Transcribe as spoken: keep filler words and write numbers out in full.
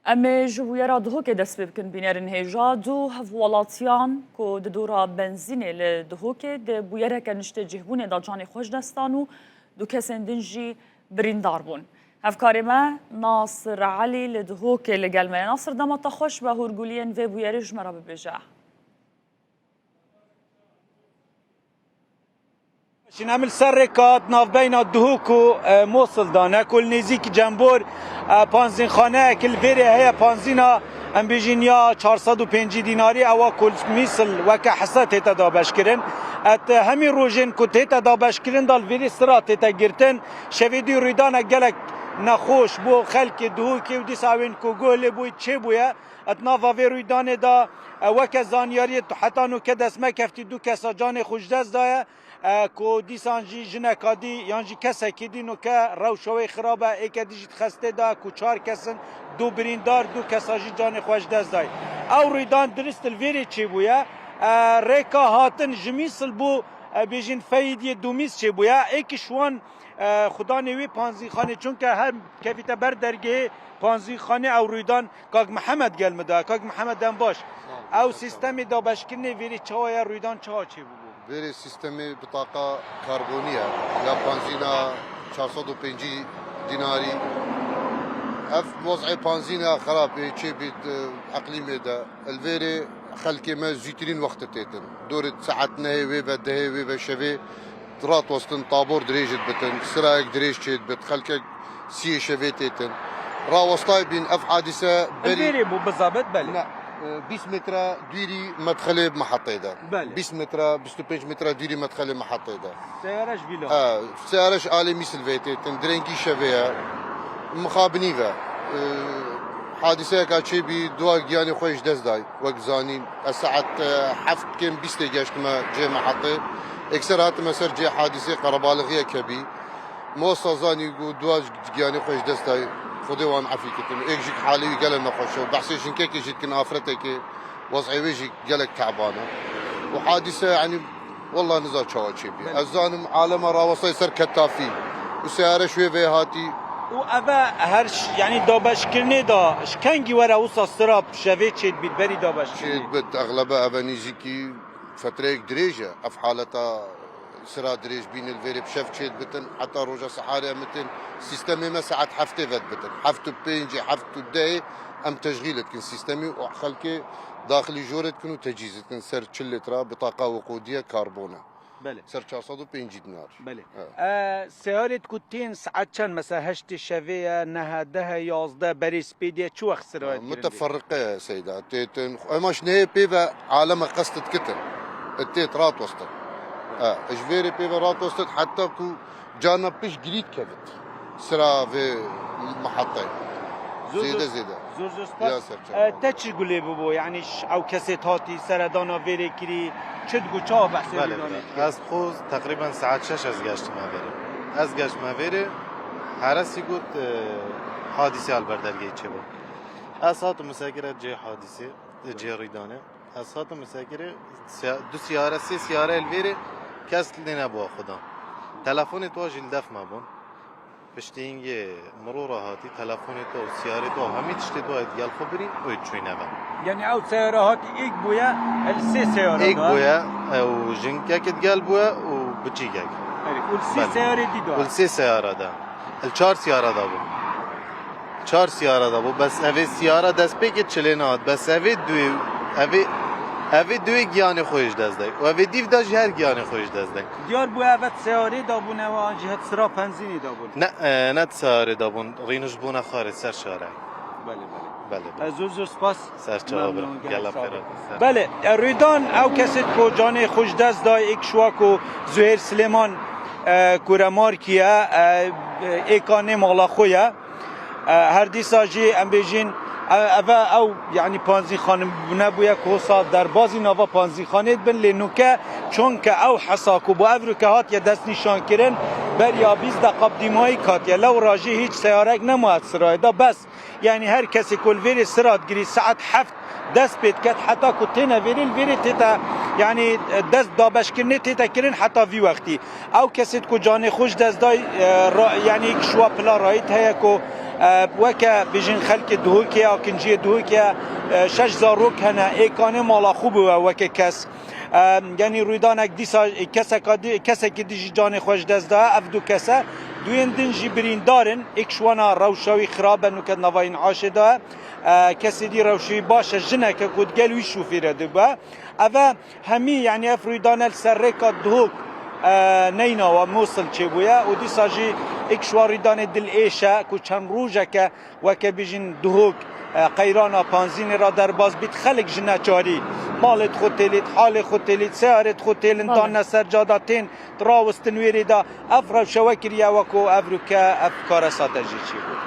Em ê ji bûyera Duhokê dest pê bikin, bînerên hêja. Du hevwelatiyan ku di dora benzînê li Duhokê di bûyereke niştecihbûnê de canê xwe ji dest dan û du kesên din jî birîndar bûn. Hevkarê me Nasir Elî li Duhokê li gel me ye. Nasir, dema te xweş be, hûrguliyên vê bûyerê ji me re bibêje. Şîn em li ser rêka di navbeyna Duhok û, e, Mosil de ne, ku li nêzîk Cembor, e, panzînxaneyek li vêrê heye, panzîna, em bêjin, ya çar sed û pêncî dînarî, ewa ku li Mîsil weke hisa tête dabeşkirin. Et, e, hemî rojên ku tête dabeşkirin de li vêrê sira tête girtin. Şevê dî rûydanek gelek nexweş bo xelkê Duhokê û dîsa ewên ku guh lê bûyî çêbûye. Di nava vê rûydanê de, e, weke zanyariyê tu heta nûke destmekeftî du kesa canê xwe ji dest daye, e, ku dîsan jî jineka dî yan jî kesekî dî nûke rewşa wê xirab e, êke dî jî di xestê de ku çar kes in, du birîndar, du kesa jî canê xwe ji dest dayî. Ew rûydan dirist li vêrê çêbûye. E, rêka hatin ji Mîsil bû, e, bêjin Feyîdiyê Dumîs çêbûye. Êkî ji wan, e, xudanê wî panzîxanê, çunke her kevîte ber dergehê panzîxanê ew rûydan. Kak Mihemed gel min da. Kak Mihemed, dem baş. Sağ ol, Ew sağ ol. Sîstemê dabeşkirinê vêrê çawa ye, rûydan çawa çêbûbû? Vêrê sîstemê bitaqa karbonî ye. Ya panzîna çar sed û pêncî dînarî. Ev wez'ê panzîna xerab ê çê bît, e, eqlîmê de. Li vêrê xelkê me zûtirîn wextê têtin. Dorê saet nehê wê ve, dehê wê ve şevê Dirat westin, tabor dirêj dibitin, sirayek dirêj çêdibit, xelkek siyê şevê têtin. Rawestay bîn ev hadise Li berî vêrê bû bizabet, belê. Ne, e, bîst metre dûrî medxelê mehetê de. Belê. Bîst metre, bîst û pênc metre dûrî medxelê mehetê de. Seyare ji vî la. E, seyare ji alê Mîsil vê têtin, direngî şevê ye. Mixabinî ve. E, hadiseyeka çêbî, dua giyanê xwe ji dest day. Wek zanîn, ez saet, e, heft kêm bîstê geştime cihê mehetê. Ekser hatime ser cihê hadisê, qerebalixiyek hebî. Me wesa zanî ku dua giyanê xwe ji dest dayî, Xwedê wan efî kitin. Êk jî halê wî gelek nexweş e. Behsê jinkekê jî dikin, afretekê, wez'ê wê jî gelek teban e. Û hadise, yanî, Wallah niza çawa çêbûye. Belê. Ez zanim alema rawestay ser ketafî. Û seyare ji wê vê hatî. Û eve her ş-, yanî dabeşkirinê de ji kengî were wisa sira şevê çêdibît berî dabeşkirinê? Çêdibit, exlebe eve nîzîkî fetreyek dirêj e. Ev haleta sira dirêj bîn li vêrê bi şev çêdibitin, heta roja seharê em bitin. Sîstemê me saet heftê ve dibitin. Heft û pêncî, heft û dehê em teşgîl dikin sîstemî û xelkê daxilî jorê dikin û tecîz dikin ser çil lîtra bitaqa wiqûdî ye karbon e. Belê. Ser çar sed û pêncî dinar. Belê. Evet. E, seyarê ku tên saet çend, mesela heştê şevê ye, nehe, dehe, yazdeh, berê spêdî ye, çi wext sira ye kirin? Muteferriqe ye seyda. Têtin, ema ji nehê pê ve aleme qest dikitin. Têt rat westin. E, ji vêrê pê ve rat westin, heta ku carna pişt girî dikevit. Sira vê mehetê. Zor, zêde, zor, zêde. Zor, zor spas. Ya ser çavan. E, te çi gulê bûbû? Yanî ş-, ew kesê hatî seredana vêrê kirî, çi digot, çawa behsê Belê, wî danê belê. Dikir? Ez xwe teqrîben saet şeş ez geştime vêrê. Ez geştime vêrê, heresî got, e, hadîse li ber dergehê çêbû. Ez hatim misekire cihê hadîsê, cihê rîdanê. Ez hatim misekirê, siya-, du siyare, sê siyare li vêrê kes lê nebû xwedan. Telefonê to jî li def me bûn. Piştî hingê mirora hatî, telefonê to, siyarê to, hemî tiştê to yê digel xwe birî û yê çûyî neve. Yanî ew seyara hatî êk bûye, li sê seyara Êk da. Bûye, ew jinkek digel bûye û biçîkek. Erê, û li sê Belê. Seyarê dî da. Û li sê seyara da. Li çar siyara da bû. Çar siyara da bû, bes evê siyara destpêkê çilê nehat, bes evê duê, evê, evê duê giyanê xwe ji dest day. Û evê dîv da jî her giyanê xwe ji dest day. Diyar bû evet seyarê da bûne ve an jî het sira penzînê da bûn. Ne, e, ne di seyarê da bûn, rînij bûne xarê ser şare. Belê, belê. Belê, belê. E, zor zor spas. Ser çava Memnun, bira. Gel sağ ol. Gela xêra. Belê, e, Rûydan ew kesê ku canê xwe ji dest day, êk şiwa ku Zuhêr Silêman, e, ku remarkî ye, e, e, êka nê mala xwe ye. E, her dîsa jî em bêjin, e, eve ew, yanî panzîxane bûne bûye ku hosa derbazî nava panzîxanê dibin, lê nûke çonke ew hesa ku bo ev rûke hatiye destnîşankirin, beriya bîst deqa bi dîmayî hatiye. Lewra jî hîç seyarek nema sirayê de, bes. Yanî her kesê ku li vêrê sira digirî, saet heft dest pê diket, heta ku têne vêrê, li vêrê tête Yanî, e, dest dabeşkirinê tête kirin heta vî wextî. Ew kesê ku canê xwe ji dest dayî, e, ra-, yanî kişwa pila rayît heye ku, e, weke bêjin xelkê Duhokê ya kinciyê Duhokê, e, şeş zarok hene, ê kanê mala xwe bû weke kes. E, yanî rûydanek dîsa, e, keseka di-, kesekî dijî canê xwe ji dest daye, ev du kese. Duyên din jî birîndar in, ê kişwana rewşa wî xirab e, nûke navayîn aşê de. E, kesê dî rewşa wî baş e, jineke ku digel wî şofêre dibe. Ev e hemî, yanî ev rûydane li ser rêka Duhok, e, neyna we Mosil çêbûye û dîsa jî êk ji wan rûydanê dilêş e ku çend rojeke weke bêjin Duhok, e, qeyrana Panzînê re derbas bît, xelk ji neçarî malê xwe têlît, halê xwe têlît, seyarê xwe têlin Bale. danne ser cada tên, rawestin wêrê de. Ev rewşe we kiriye weko ev rûke, ev karesa te jî çêbû.